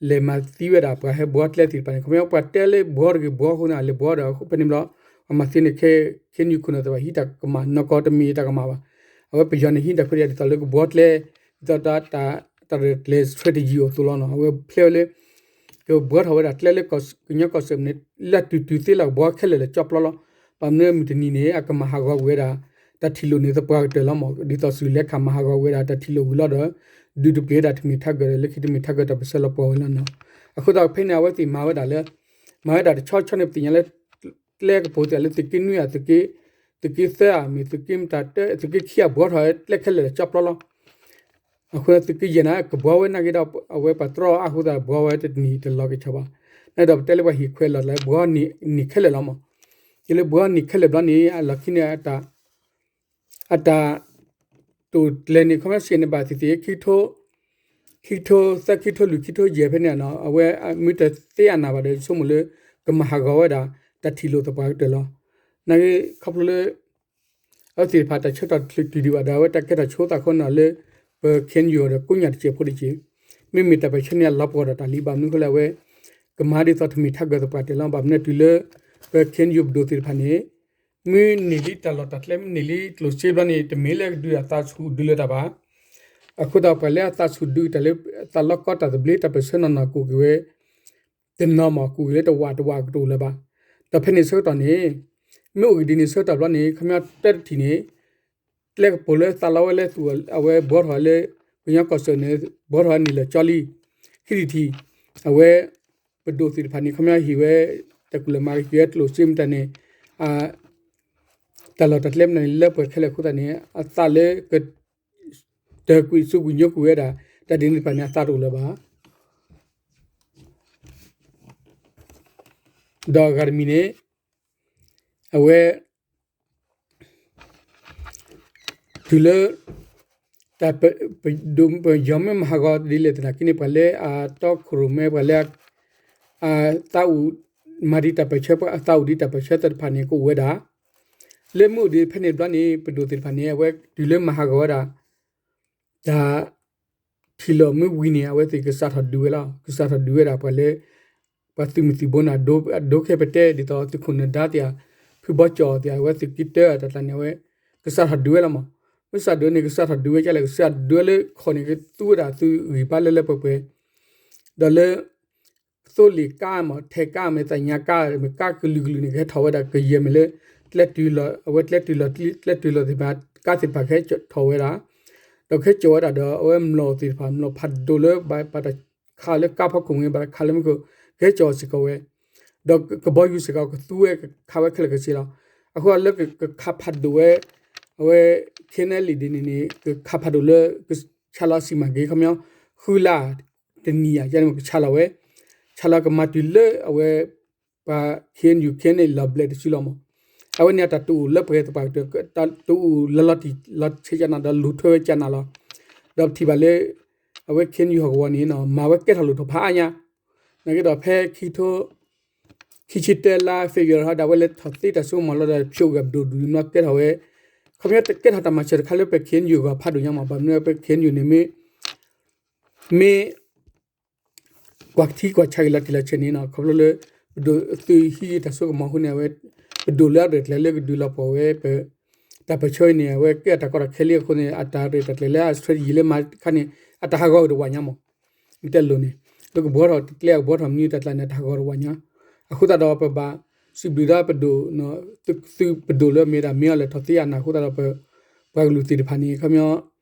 လဲၤမၤသံဝဲဒၣ်ပှၤဟဲဘှီကျဲသ့ၣ်တဖၣ်န့ၣ် ခီပညီပှၤတဲလၢဘှီတဂ့ၤဘှီအဃိန့ၣ် လဲၤဘှီဒီးဖဲန့ၣ်ဘျီ အမၤသ့န့ၣ် ခဲ KNU ခိၣ်နၢ်သ့ၣ်တဖၣ်ဟံးတၢ်ကမၣ် နီၢ်ကီၢ်တမ့ၢ်တၢ်ကမၣ်ဘၣ်. အဝဲပယီၤန့ၣ်ဟံးတၢ်ခွဲးတၢ်ယာ်ဒ်သိးလၢကဘှီကျဲ ဒ်သိးတၢ် တၢ်ရဲၣ်ကျဲၤ strategy အသိးလီၤနီၤ အဝဲဖျဲဝဲလၢ ကဘှီထီၣ်ဝဲဒၣ်ကျဲလၢကညီကီၢ်စဲၣ်န့ၣ် လၢတုၤတုၤသ့လၢကဘှီခဲလၢာ်လၢကၠီပျီလီၤ. ဘၣ်မနုၤမုၢ်တနံၤန့ၣ် အကမၤဟးဂီၤကွံာ်ဝဲဒၣ် တၢ်ထံၣ်လိာ်န့ၣ်သပှၢ်ကတၢၢ်လီၤမး ဒ်သိးစရံၣ်လဲခၣ်မၤဟးဂီၤကွံာ်ဝဲဒၣ်တၢ်ထံၣ်လိာ်ဝံၤလီၤဒီး ဒုးတပျ့ၤဝဲဒၣ်ထမ့ၢ်ထါကၢၢ်ဒီး လၢခံထမ့ၢ်ထါကၢၢ်တၢ်ပၢၢ်ဆၢလီၤပှီၢ်ဝဲလီၤနီၤ. အဃိသတးဖဲန့ၣ် အဝဲသ့ၣ်မၤဝဲဒၣ်လၢ မၤဝဲဒၣ်တဆီဆီန့ၣ် ပသ့ၣ်ညါလၢ ကျဲကပိာ်သ့ၣ်လၢသုးက့နွံဧါ, သုးက့သၢဧါ, မ့ၢ်သုးက့မတၤတၢ, သုးက့ခံဧါ, ဘှီထီၣ်ကျဲခဲလၢာ်လီၤ ကၠီပျီလီၤ. အဃိသုးက့ယဲၢ်န့ၣ် ကဘှီဝဲနာ်က့ဒီး အဝဲပှၤတြီအဃိသတး ဘှီဝဲတနံၤတလီၤကဆီဘၣ်. နာ်က့ဒီးပတဲလၢပှၤဟ့ၣ်ခွဲးလီၤလၢ ဘှီန့ၢ်ခဲလၢာ်လီၤမး. ယလၢဘှီန့ၢ်ခဲလၢာ်ဘျီန့ၣ် အလီၢ်ခံန့ၣ် အတၢ် တိာ်ကျဲၤန့ၣ် ခီပညီစ့ၢ်န့ၣ်ဘၣ်သ့ၣ်သ့ၣ် ခံကထိ ခံကထိသၢ ခံကထိလွံၢ် ခံကထိယဲၢ်ဖဲန့ၣ်နီၤ အဝဲမ့ၢ်တသ့အနၢ်ဘၣ်ဒီး ယဆိကမိၣ်လၢ ကမၤဟးဂီၤဝဲဒၣ် တၢ်ထံၣ်လိာ်သပှၢ်ကတၢၢ်လီၤ. နာ်က့ခီဖျိလၢ အဝဲသ့ၣ်တဖၣ်တၢ်ဆၢကတီၢ်တချုးတုၤဒံးဘၣ်ဒီး အဝဲတၢ်ကဲထီၣ်ဆိသးခီန့ၣ်လၢ ပ ခ့ၣ်အ့ၣ်ယူၣ် ဒီးကိးညါတစဲးဖိတက့ၢ်. မ့မ့ၢ်တၢ်ပၢၢ်ဆၢန့ၣ် အလီၤပှီၢ်ဒီးတၢ်လံ ဘၣ်မနုၤဃိလဲၣ် အဝဲ ကမၤဒ်သိးတမ့ၢ်ထါဂၢၢ်သပှၢ်တၢၢ်လီၤ. ဘၣ်မနုၤတုၤလၢ ပ ခ့ၣ်အ့ၣ်ယူၣ် ပဒိၣ်သ့ၣ်တဖၣ်န့ၣ် မ့ၢ်န့ၢ်လံတၢ်လီၢ်တၢ်ကျဲ မ့ၢ်န့ၢ်လံကျိၣ်စ့ဘျီန့ၣ် တမ့ၢ်လၢကဒုးအသးဆူၣ်ဒုးလၢၤတၢ်ဘၣ်. အဃိသတးပှၤလၢအသးဆူၣ်ဒုးတၢ်လၢ သးလီကီတၢ်သဘျ့တၢ်ပၢၢ်ဆၢနီၢ်နီၢ်ကအိၣ်က့ၤဝဲ တနီၤမး ကအိၣ်က့ၤလၢတဝာ်တဝာ်ကတအိၣ်လၢၤဘၣ်. ဒီးဖဲန့ၣ်ဆၢကတီၢ်န့ၣ် မ့ၢ်အိၣ်က့ၤဒ်န့ၣ်ဆၢကတီၢ်ဘျီန့ၣ် ခီပညီတၢတထံၣ်န့ၣ် ကျဲကပိာ်လၢသးလီဝဲလၢသူၣ် အဝဲဘှီထီၣ်လၢ ကညီကီၢ်စဲၣ်န့ၣ် ဘှီထီၣ်ဝဲန့ၣ်လၢာ်ကၠီလံ. ခံထံၣ်တထံၣ် အဝဲ ပဒိၣ်သ့ၣ်တဖၣ်န့ၣ် ခီပညီဟ့ၣ်ဝဲ တၢ်ကူၣ်လဲၤမၤက့ၤဝဲကျိၣ်စ့မတၤန့ၣ် တၢ်လီၢ်တၢ်ကျဲမတၤန့ၣ် လၢပှဲၤခဲလၢာ်အဃိသတးန့ၣ် အသးလၢက တၢၤကွံာ်စူးကွံာ်ညိကွံာ်ဝဲဒၣ် တၢ်ဒ်န့ၣ်တဖၣ်န့ၣ် အသးတအိၣ်လၢၤဘၣ်. ဒီးအဂၤတမံၤန့ၣ် အဝဲ တုၤလၢ တၢ်ပ ပယီၤမ့ၢ်မၤဟးဂီၤဒ်လဲၣ်သနာ်က့န့ၣ် ပှၤလၢအတီခိၣ်ရိၣ်မဲ ပှၤလၢ အသးအိၣ် မၤဒံးတၢ်ပၢၢ်ဆၢ အသးအိၣ်ဒံးတၢ်ပၢၢ်ဆၢသ့ၣ်တဖၣ်န့ၣ် ကအိၣ်ဝဲဒၣ် လၢမ့ၢ်အိၣ်ဒံးဖဲန့ၣ်ဘျီန့ၣ် ပဒိၣ်သ့ၣ်တဖၣ်န့ၣ် အဝဲတုၤလၢမၤဟးဂီၤဝဲဒၣ် တၢ် ထံၣ်လိာ်မ့ၢ်ဝံၤန့ၣ် အဝဲသ့ၣ်ကစးထီၣ်ဒုးဝဲလီၤ. ကစးထီၣ်ဒုးဝဲဒၣ်ပှၤလၢ ပှၤသုးမုၢ်သံၣ်ဘိန့ၣ် အဒိခဲပတဲ ဒ်သိးသုးခိၣ်နၢၤဒါသ့ၣ်ဧါ, ဖုဘီကၠီၣ်သ့ၣ်ဧါ, အဝဲသုးက့တၢအတၢ်ကျါန့ၣ် အဝဲ ကစးထီၣ်ဒုးဝဲလီၤမး. မ့ၢ်စးဒုးန့ၣ် ကစးထီၣ်ဒုးဝဲဒ်လဲၣ်, ကစးဒုးဝဲလၢခီၣ်န့ၣ် ကသူဝဲဒၣ်သုးဂံၢ်ဘါလၢလၢပှဲၤပှဲၤ ဒီးလၢ သိလ့ၣ်ကါမး ထဲကါမ့ၢ်သ့ၣ်ညါကါ မ့ၢ်ကါကလုာ်ကလုာ်န့ၣ် ကဟဲထီၣ်ဝဲဒၣ်ကယဲၢ်မ့ၢ်လၢ ကျဲတုၤလီၤ အဝဲကျဲတုၤလီၤ ကျဲတုၤလီၤသ့ၣ်တဖၣ် ကါသ့ၣ်တဖၣ်ကဟဲထီၣ်ဝဲဒၣ် ဒီးကဟဲကၠီၣ်ဝဲဒၣ်ဒီး အဝဲမျိာ်သ့ၣ်တဖၣ် မျိာ်ဖးဒိၣ်လၢ ဘၣ်တၢ်ခးလၢကါဖီခိၣ်မ့ၢ် ဘၣ်တၢ်ခးလၢမူခိၣ် ကဟဲကၠီၣ်စ့ၢ်ကီးဝဲ ဒီးကဘီယူၤစ့ၢ်ကီး ကသူဝဲခးဝဲခဲလၢာ်ခဲဆ့လီၤ. အဃိလၢကခးဖးဒိၣ်ဝဲ အဝဲ ခဲနဲလံဒ်န့ၣ်န့ၣ် ကခးဖးဒိၣ်လၢ ဆါလီၤစံၣ်မၤက့ၤခီပညီ ဃုလါ တနံၤယါန့ၣ် ကဆါလီၤဝဲ ဆါလီၤကမၤတုၤလၢအဝဲ ပှၤ ခ့ၣ်အ့ၣ်ယူၣ် ခ့ၣ်အ့ၣ်အ့ၣ် လီၤဘျဲးတစုလီၤမး. အဝဲန့ၣ်အတၢ်တအိၣ်လၢပှဲၤသပှၢ်ကတၢၢ် တအိၣ်လီၤလီၤတံၢ်လီၤဆဲးကနၤဒီးလူၤထွဲဝဲကနၤလီၤ. ဒီးပထံၣ်ဘၣ်လၢ အဝဲ ခ့ၣ်အ့ၣ်ယူၣ် ဟီၣ်ကဝီၤန့ၣ် မၤဝဲကဲထီၣ်လိၣ်ထီၣ်ဖးအါညါ နာ်က့ဒီးဖဲခံထိ ခံဆံတၢလါ February ဟီဒီး အဝဲလဲၤထီၣ်သ့တၢ်စိကမီၤလီၤဒီး ဖျိးဂၤပဒိၣ်ဒုးနီၢ်ကဲထီၣ်ဝဲ ခီပညီတကဲထီၣ်တၢ်မၤစၢၤတခါလၢပ ခ့ၣ်အ့ၣ်ယူၣ် အဂီၢ်ဖးဒိၣ်ညါမး. ဘၣ်မနုၤပ ခ့ၣ်အ့ၣ်ယူၣ် န့ၣ် မ့ၢ် မ့ၢ် ကွၢ်ထံကွၢ်ဆးက့ၤလီၤတံၢ်လီၤဆဲးန့ၣ် ခီဖျိလၢ ပဒိၣ်သုးဟံးတၢ်စိကမီၤအဃိန့ၣ် အဝဲ ပဒိၣ်လၢအရဲၣ်ကျဲၤလၢကဒုးလီၤပှီၢ်ဝဲ ပ တၢ်ပၢၢ်ဆၢအံၤန့ၣ် အဝဲကဲအတၢ်ကီတၢ်ခဲလံအဃိန့ၣ် အတၢ်ရဲၣ်တၢ်ကျဲၤလၢအ strategy လၢမၤတခါန့ၣ် အတၢ်ဟးဂီၤကတဝၢညါမး. မ့ၢ်တဲလိၤန့ၣ် လၢကဘှီထီၣ်ကျဲ ကဘှီထီၣ်မနုၤတၢ်ကျါန့ၣ် အတၢ်ဟးဂီၤတဝၢညါ. အဃိသတးဒီးပဘၣ် စံးဘျုးဒီးပဒိၣ် သုးပဒိၣ်လၢအမ့ၢ်ဒၣ်မ့ၢ်အီၤလဲၤထီၣ်သ့အနၢ်အဃိသတးဒီး ပပှၤကလုာ်သ့ၣ်တဖၣ်န့ၣ် ခီပညီ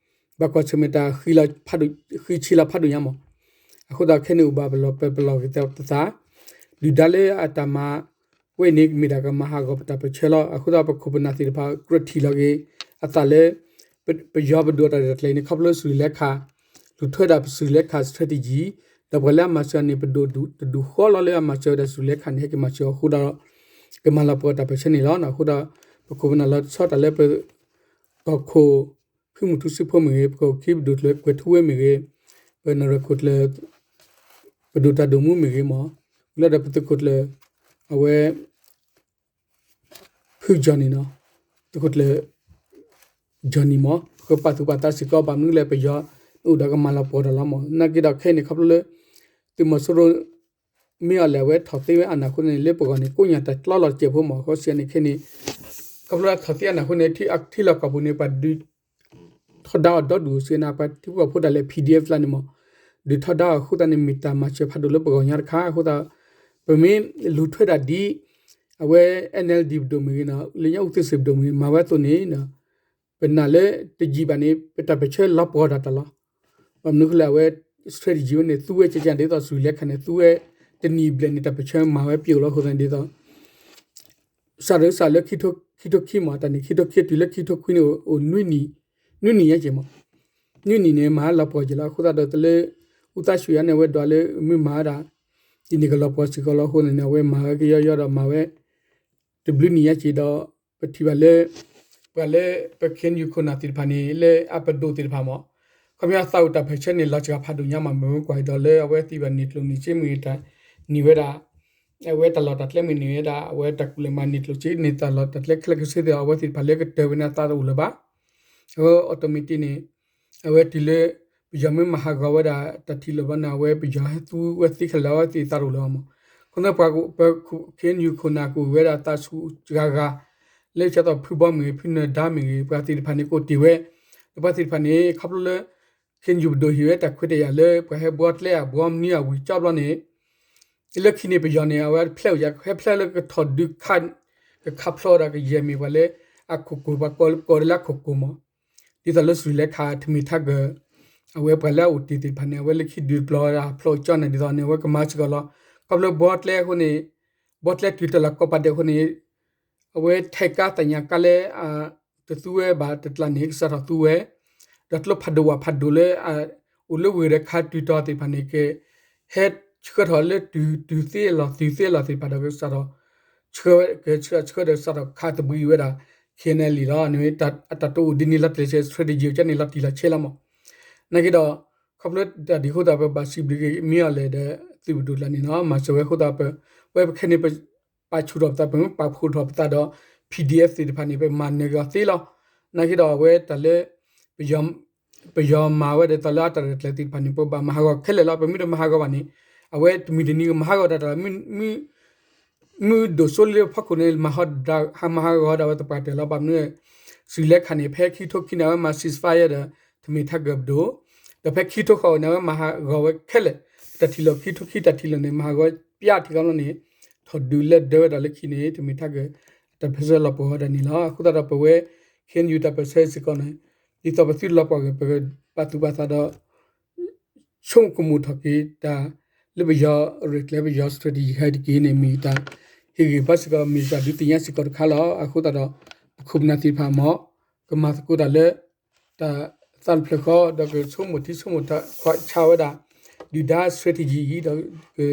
ဘၣ်ကွၢ်ဆၢၣ်မဲာ်တၢ်ဃံလီၤဖးဒိၣ် ဃံဆံးလီၤဖးဒိၣ်ညါမး. အဃိသတးခဲန့ၣ်အိၣ်ဘၣ်ပလီၢ် ပပလီၢ်က့ၤသး ဒုၣ်ဒါလၢအတၢ်မၤ ဝဲအံၤန့ၣ် မ့ၢ်ဒၣ်ကမၤဟးဂီၤပတၢ်ပၢၢ်ဆၢလီၤ. အဃိသတးပခိၣ်ပနၢ်သ့ၣ်တဖၣ် ကြၢးထံၣ်လီၤက့ၤ အသးလၢ ပယီၤပဒိၣ်တၢ်ရဲၣ်တၢ်ကျဲၤန့ၣ် ခီဖျိစူၢ်လဲခး လူၤထွဲဒၣ်ပစူၢ်လဲခး strategy ဒီးပှၤလၢအမၤစၢၤန့ၣ် ပဒိၣ်တဒူၣ်ဃီလီၤလၢအမၤစၢၤဝဲဒၣ်စူၢ်လဲခးန့ၣ် ဟဲက့ၤမၤစၢၤအဃိဒီး ကမၤလီၤပှီၢ်တၢ်ပၢၢ်ဆၢန့ၣ်လီၤ. အဃိဒီး ပခိၣ်ပနၢ်လီၤဆီတၢ်လၢပ ကီၢ်ခိၣ် ဖုမူထူစ့ဖိမ့ၢ်ဂ့ၤ, ပကီၢ်ခံပဒိၣ်ကျၢၤကွဲၤထူဝ့မ့ၢ်ဂ့ၤ, ပနရၢၣ်ခိၣ်ကျၢၤ ပဒိၣ်တၢ်ဒိၣ်မူမ့ၢ်ဂ့ၤမး, လၢဒီးပသုးခိၣ်ကျၢၤ အဝဲ ဖုကၠီၣ်နံၣ်နီၤ, သုးခိၣ်ကျၢၤ ကၠီၣ်နံၣ်မး, ပကပာ်သူၣ်ပာ်သးစ့ၢ်ကီး ဘၣ်မနုၤလဲၣ် ပယီၤအိၣ်ဒီးကမၤလီၤပှီၢ်တၢ်လီၤမး. နာ်က့ဒီးခဲအံၤန့ၣ် ခီဖျိလၢ သုးမီၤစိရိၤ မ့ၢ်အီၤလဲၣ် အဝဲထီၣ်သ့ဝဲအနၢ်အဃိန့ၣ် လၢပဂီၢ်န့ၣ် ကိးညါတၢ်ကျီလီၤစဲးဖိမး. အဃိစံးန့ၣ်ခဲအံၤန့ၣ် ခီဖျိလၢထီၣ်သ့အနၢ်အဃိန့ၣ် ထံလီၢ်ကီၢ်ပူၤန့ၣ် ပှၤဒုးထီဒါအီၤဒီဒူၣ်စ့ၢ်ကီးန့ၣ် ပှၤထံဖိကီၢ်ဖိဒၣ်လဲာ် PDF လၢန့ၣ်မး ဒုးထီဒါအီၤအဃိသတးန့ၣ် မ့ၢ်တၢ်မၤစၢၤဖးဒိၣ်လၢပဂီၢ်ညါတခါ. အဃိသတး ပမ့ၢ်လူၤထွဲဒၣ်ဒ် အဝဲ NLD ပဒိၣ်မ့ၢ်ဂ့ၤနီၤ လၢညါအူးသုးစ့ၣ်ပဒိၣ်မ့ၢ်ဂ့ၤ မၤဝဲအသိးန့ၣ် ပနာ်လၢတယံာ်ဘၣ်န့ၣ် ပတၢ်ပၢၢ်ဆၢလီၤပှီၢ်တၢ်တၢ်လီၤ. ဘၣ်မနုၤဃိလဲၣ် အဝဲ strategy ဝဲန့ၣ် သူဝဲကကဒ်သိးစူၢ်လဲခးန့ၣ် သူဝဲတနံၤဘျဲၣ်န့ၣ် တၢ်ပၢၢ်ဆၢမၤဝဲပျိာ်လီၤအဃိသတးန့ၣ်ဒ်သိး စးထီၣ်စးလၢ ခံထိခံမး တၢ်န့ၣ် ခံထိခံတုၤလၢခံထိခွံန့ၣ် အိၣ်နွံနံၣ်ညါက့ၤမး, နွံနံၣ်န့ၣ် မၤလီၤပှီၢ်က့ၤလီၤ. အဃိသတးဒီး တလၢ ဦးသန်းရွှေ န့ၣ် အဝဲဒွးလၢမ့ၢ်မၤဝဲဒၣ် ဒ်န့ၣ်ကလီၤပှီၢ်စ့ၢ်ကီးလီၤ. အဃိန့ၣ်န့ၣ် အဝဲမၤဝဲကယီယီဒီးမၤဝဲ တဘျုးနံၣ်ညါက့ၤဒီး ပထံၣ်ဘၣ်လၢ ပှၤလၢပ KNU ခိၣ်နၢ်သ့ၣ်တဖၣ်န့ၣ် လၢအပဒိၣ်သ့ၣ်တဖၣ်မး ခီပညီသးအိၣ်တၢ်ဖဲးဆၢန့ၣ် လီၤစှၤဖးဒိၣ်ညါမး မ့ၢ်ကွၢ်ဒီးလၢအဝဲသ့ၣ်ဘၣ်န့ၢ်ကျိၣ်န့ၢ်စ့မ့ၢ်ဂ့ၤ တၢ်န့ၢ်ဝဲဒၣ် အဝဲတၢ်လီၢ်တၢ်ကျဲမ့ၢ်န့ၢ်ဝဲဒၣ် အဝဲတၢ်ကူၣ်လဲၤမၤန့ၢ်ကျိၣ်စ့န့ၢ်တၢ်လီၢ်တၢ်ကျဲခဲလၢာ်ခဲဆ့သ့ၣ်ဒီး အဝဲသ့ၣ်တဖၣ်လၢကတၢၢ်ဝဲန့ၣ် အသးတအိၣ်လၢၤဘၣ်. အဝဲ automatic န့ၣ် အဝဲတုၤလၢ ပယီၤမ့ၢ်မၤဟးဂီၤဝဲဒၣ်တၢ်ထံၣ်လိာ်ဘျီန့ၣ် အဝဲပယီၤဟဲသူဝဲသ့ခဲလၢာ်လၢအဝဲသ့ၣ်သးတအိၣ်လၢၤဘၣ်မး. အဃိသတး ပှၤ KNU ခိၣ်နၢ်ကအိၣ်ဝဲဒၣ်သးဆူၣ်ဂၤဂၤ လၢကသိးဖုဘီမ့ၢ်ဂ့ၤ ဖုနၢၤဒါမ့ၢ်ဂ့ၤ ပှၤသ့ၣ်တဖၣ်န့ၣ် ကအိၣ်တ့ၢ်ဝဲ ဒီးပှၤသ့ၣ်တဖၣ်န့ၣ် ခီဖျိလၢ KNU ပဒိၣ်ဟ့ၣ်ဝဲတၢ်ခွဲးတၢ်ယာ်လၢ ပှၤဟဲဘှီကျဲအဘှီမနုၤအဝံၤကၠီဘျီန့ၣ် လၢခံန့ၣ်ပယီၤန့ၣ် အဝဲတဖျဲးအိၣ်ယါ ဟဲဖျဲးလၢကထီၣ်ဒုးခး ကခးဖျိးဒီးကယဲၢ်မ့ၢ်ပှၤလၢအခိၣ်ကိၢ် ပှၤကိးလၢအခိၣ်ကိၢ်မး ဒ်သိးလၢစူၤလဲခး ထမ့ၢ်ထါကၢၢ် အဝဲပှၤလၢအအိၣ်တ့ၢ်သ့ၣ်တဖၣ်န့ၣ် အဝဲလၢခံဒုးတဘျီဝဲဒၣ်ဖျိးကၠီန့ၣ် ဒ်သိးန့ၣ် အဝဲကမၤစ့ၢ်ကီးလီၤ. ခီဖျိဘှီကျဲအဃိန့ၣ် ဘှီကျဲတုၤတၢ်လီၢ်ကိးပၤဒဲးအဃိန့ၣ် အဝဲထဲးကါသ့ၣ်ညါကါလၢ တသူဝဲဘၣ်တကျါန့ၣ် ကစးထီၣ်သူဝဲ ဒီးကျိဖးဒိၣ်ဝးဖးဒိၣ်လၢ အိၣ်လၢဝ့ၢ်ဒီးခါတုၤတီၤသ့ၣ်တဖၣ်န့ၣ် ကဟဲဆှၢထီၣ်လၢတုၤတုၤသ့အလီၢ်တုၤသ့အလီၢ်သ့ၣ်တဖၣ်ဒီးကစးထီၣ် ဆှၢဝဲ ကဆှၢဆှၢဒီးစးထီၣ်ခးသဘှံးဝဲဒၣ် KNLA လီၤ. အတၢ်တအိၣ်ဒ်န့ၣ်လီၤတံၢ်လီၤဆဲး strategy ကန့ၣ်လီၤတံၢ်လီၤဆဲးလီၤမး. နာ်က့ဒီး ခီဖျိတၢ်ဒ်အဃိသတး ပဘၣ်စံးဘျုးက့ၤမ့ၢ်အီၤလဲၣ်ဒီး သုးပဒိၣ်ကျါန့ၣ်လီၤ မၤစၢၤဝဲအဃိသတး ပဝဲပခဲန့ၣ် ပပာ်ဆူၣ်ထီၣ်ပသး ပမ့ၢ်ပာ်ဖှိၣ်ထီၣ်ပသးဒီး PDF သ့ၣ်တဖၣ်န့ၣ် ပမၤနၢၤက့ၤအီၤသ့လီၤ. နာ်က့ဒီးအဝဲတၢ်လၢ ပယီၤမၤဝဲဒ်သိးလၢအတၢ်ရဲၣ်ကျဲၤသ့ၣ်တဖၣ်န့ၣ် ပဘၣ်မၤဟးဂီၤခဲလၢာ်လီၤ. ပမ့ၢ်တမၤဟးဂီၤဘၣ်န့ၣ် အဝဲတမုၢ်တနံၤကမၤဟးဂီၤတၢ်တၢ်လီၤ. မုၢ်ဒိၣ်စိလၢဖီခိၣ်န့ၣ် မၤဟးဂီၤဒၣ်ဝဲသပှၢ်တၢၢ်လီၤ. ဘၣ်မနုၤ စူၤလဲခးန့ၣ် ဖဲခံထိခံန့ၣ် အဝဲမၤ ceasefire ဒီး ထမ့ၢ်ထါကၢၢ်ပဒိၣ် ဒီးဖဲခံထိဃီန့ၣ် အဝဲမၤဟးဂီၤဝဲခဲလၢာ် တၢ်ထံၣ်လိာ်ခံထိခံတၢ်ထံၣ်လိာ်န့ၣ် မၤဟးဂီၤပျၢ်ထံကီၢ်လီၤန့ၣ် ထီၣ်ဒုးလၢဒၢဝဲဒၣ်လၢခံန့ၣ် ထမ့ၢ်ထါကၢၢ် တၢ်ပၢၢ်ဆၢလီၤပှီၢ်ဝဲဒၣ်န့ၣ်လီၤ. အဃိသတးဒီးပဝဲ KNU တၢ်ပၢၢ်ဆၢစ့ၢ်ကီးန့ၣ် ဒ်သိးပသုလီၤပှီၢ်ဂ့ၤ ပကပာ်သူၣ်ပာ်သးဒီး ဆိကမိၣ်ထီၣ်က့ၤတၢ်လၢပယီၤရဲၣ်ကျဲၤ ပယီၤ strategy ဟဲတက့ၢ်န့ၣ် မ့ၢ်တၢ်ဟ့ၣ်ဂံၢ်ဘါစ့ၢ်ကီး မ့ၢ်တၢ်ဒုးသ့ၣ်ညါစ့ၢ်ကီးတခါလီၤ. အဃိသတးဒီး ပခိၣ်ပနၢ်သ့ၣ်တဖၣ်မ့ၢ် ကမၤသကိးတၢ်လၢ တၢ်သးတဖျၢၣ်ဃီ ဒီးကဆိကမိၣ်ထံဆိကမိၣ်ဆါဝဲဒၣ် ဒုၣ်ဒါ strategy အံၤ ဒီးက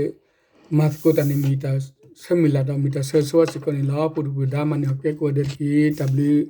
မၤသကိးတၢ်န့ၣ် မ့ၢ်တၢ်ဆၢမုၢ်လၢ်ဒီး မ့ၢ်တၢ်ဆၢဂ့ၤဆၢဝါစ့ၢ်ကီးန့ၣ်လီၤ. ပူၤတပူၤဒါမၤန့ၢ်အီၤကဲကိးဂၤဒဲးတက့ၢ်. တၢ်ဘျုး